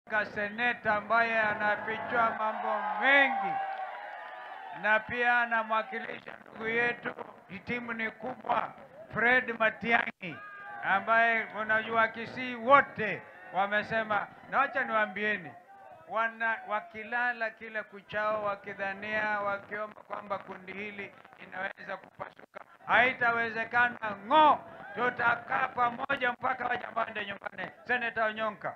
Seneta ambaye anafichua mambo mengi na pia anamwakilisha ndugu yetu, timu ni kubwa, Fred Matiang'i ambaye unajua Kisii wote wamesema. Na wacha niwaambieni, wakilala kile kuchao wakidhania wakiomba kwamba kundi hili inaweza kupasuka, haitawezekana ng'o. Tutakaa pamoja mpaka wajambande nyumbani. Seneta Onyonka.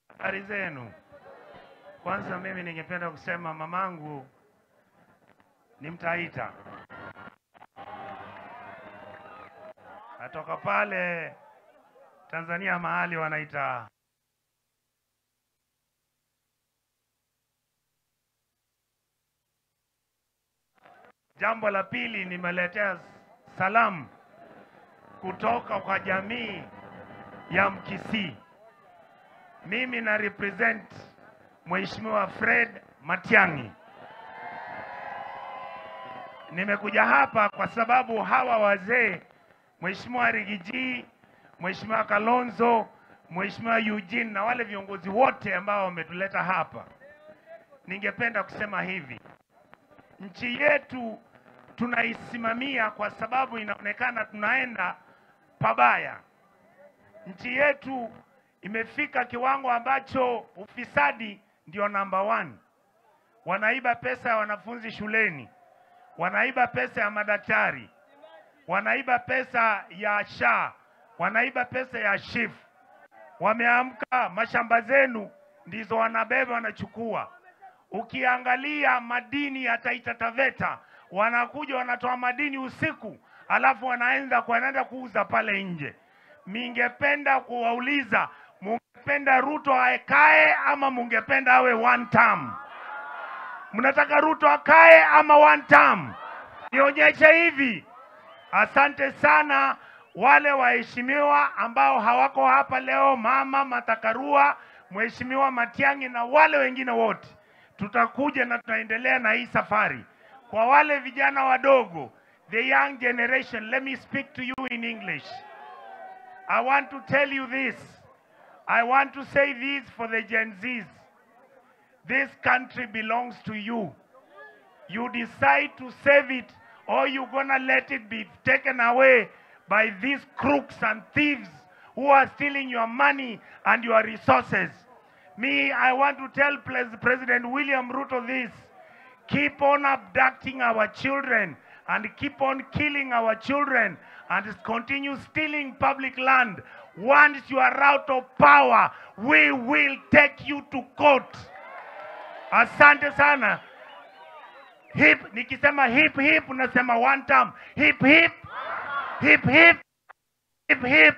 Habari zenu. Kwanza mimi ningependa kusema mamangu ni Mtaita, atoka pale Tanzania mahali wanaita Jambo la pili, nimeletea salamu kutoka kwa jamii ya Mkisii. Mimi na represent Mheshimiwa Fred Matiang'i. Nimekuja hapa kwa sababu hawa wazee, Mheshimiwa Rigiji, Mheshimiwa Kalonzo, Mheshimiwa Eugene na wale viongozi wote ambao wametuleta hapa. Ningependa kusema hivi, nchi yetu tunaisimamia kwa sababu inaonekana tunaenda pabaya. Nchi yetu imefika kiwango ambacho ufisadi ndio number 1. Wanaiba pesa ya wanafunzi shuleni, wanaiba pesa ya madaktari, wanaiba pesa ya SHA, wanaiba pesa ya SHIF. Wameamka, mashamba zenu ndizo wanabeba wanachukua. Ukiangalia madini ya Taita Taveta, wanakuja wanatoa madini usiku, alafu wanaenda kuuza pale nje. Ningependa kuwauliza, mungependa Ruto akae ama mungependa awe one term? Mnataka Ruto akae ama one term? Nionyeshe hivi. Asante sana wale waheshimiwa ambao hawako hapa leo, Mama Matakarua, Mheshimiwa Matiang'i na wale wengine wote. Tutakuja na tunaendelea na hii safari. Kwa wale vijana wadogo, the young generation, let me speak to you in English. I want to tell you this. I want to say this for the Gen Zs. This country belongs to you. You decide to save it or you're gonna let it be taken away by these crooks and thieves who are stealing your money and your resources. Me, I want to tell President William Ruto this. Keep on abducting our children and keep on killing our children and continue stealing public land. Once you are out of power, we will take you to court. Asante sana. Hip, nikisema hip hip, unasema one term. Hip hip, hip hip, hip hip.